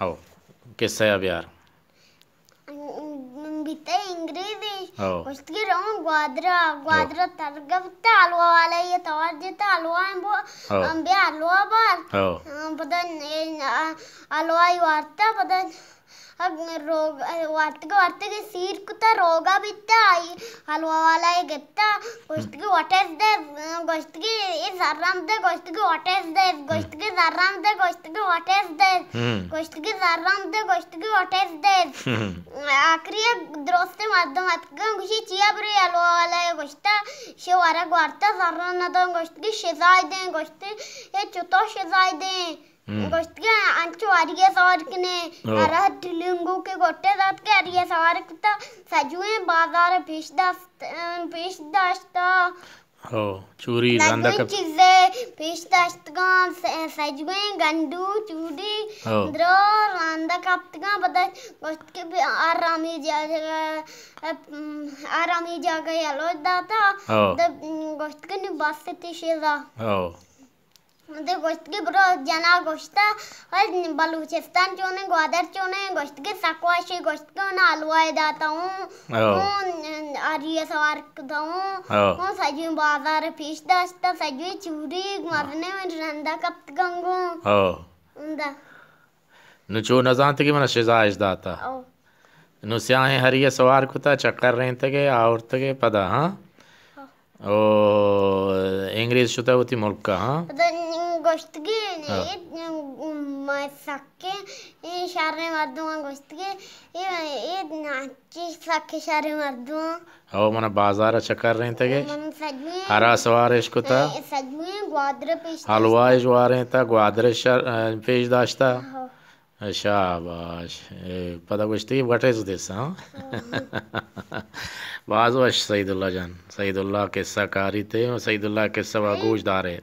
ہو، قصہ ءَ بیار۔ بیتہ انگریزے، ہو۔ گوشتگی رون گوادرا، ہو۔ گوادرا ترگا بیتہ، حلوہ والا یہ توار جتا، حلوہ ہم بو، ہو۔ ہم بیا حلوہ بار۔ ہو۔ ہم پدا، اے، آ، حلوہ ہی وارتا، پدا اگ روگ، وارتگ، وارتگ سیر کتا، روگا بیتا، آئی حلوہ والا یہ گپتا، گوشتگی، "What is this؟" گوشتگی، "اے زرم دے"، گوشتگی، "What is this؟" گوشتگی، "زرم دے"، گوشتگی، "What is this؟" ہم۔ گوشتگی، "زرم دے"، گوشتگی، "What is this؟" ہم۔ آخری درست مردم اتکگن، گوشی، "چیا برے؟" حلوہ والا یہ گوشتا، شے ورگ وارتا، زرم ندن، گوشتگی، "شزای دیں"، گوشتی، "اے چتو شزای دیں؟" ہم۔ گوشتگی انچو ہریے سوار کنے، ہو۔ ہرا ٹلنگو کے گوٹے دات کے ہریے سوار کتا، سجویں بازار پیش داشت، پیش داشتا۔ ہو، چوری رندا سجویں کپ- چیزے پیش داشتگان، س-، سجویں گنڈو، چوری، ہو۔ درو رندا کپتگان، پدا گوشت کہ بی آرامی جاگہ، آرامی جاگہ یلوج داتا، ہو۔ دب-، گوشت کہ نی بس تی شیزا۔ ہو۔ دے گوشتگی برو جنا گوشتا، "اے بلوچستان چونیں، گوادر چونیں؟" گوشتگی سک وشی، گوشتگی اونا حلوہ داتا ہوں، ہو۔ ہوں ہریے سوار کتا ہوں، ہو۔ ہوں سجویں بازار پیش داشتا، سجویں چوری مزنے من رندا کپت گنگوں۔ ہو۔ اندا۔ نو چو نزانت کہ من شزایش داتا؟ ہو۔ نو سیاہیں ہری ءَ سوار کتا، چکر رینتگے، آورتگے پدا، ہاں؟ ہاں۔ او انگریز شتہ وتی ملک ءَ، ہاں؟ پدا گوشتگی، ہاں۔ اے، ما سکیں، اے شریں مردماں گوشتگی، اے، اے چی سکیں شریں مردماں۔ او من بازار ءَ چکر رینتگے۔ من سجویں ہرا سوارش کتا۔ اے سجویں گوادر پیش داشتا۔ حلوہ اش وارینتا، گوادر شر-، پیش داشتا۔ ہاں۔ شاباش۔ اے، پدا گوشتی، "What is this؟" ہاں؟ ہاں۔ باز وش سعید اللہ جان۔ سعید اللہ قصہ کاری تے، سعید اللہ قصہ وا گوش دارے۔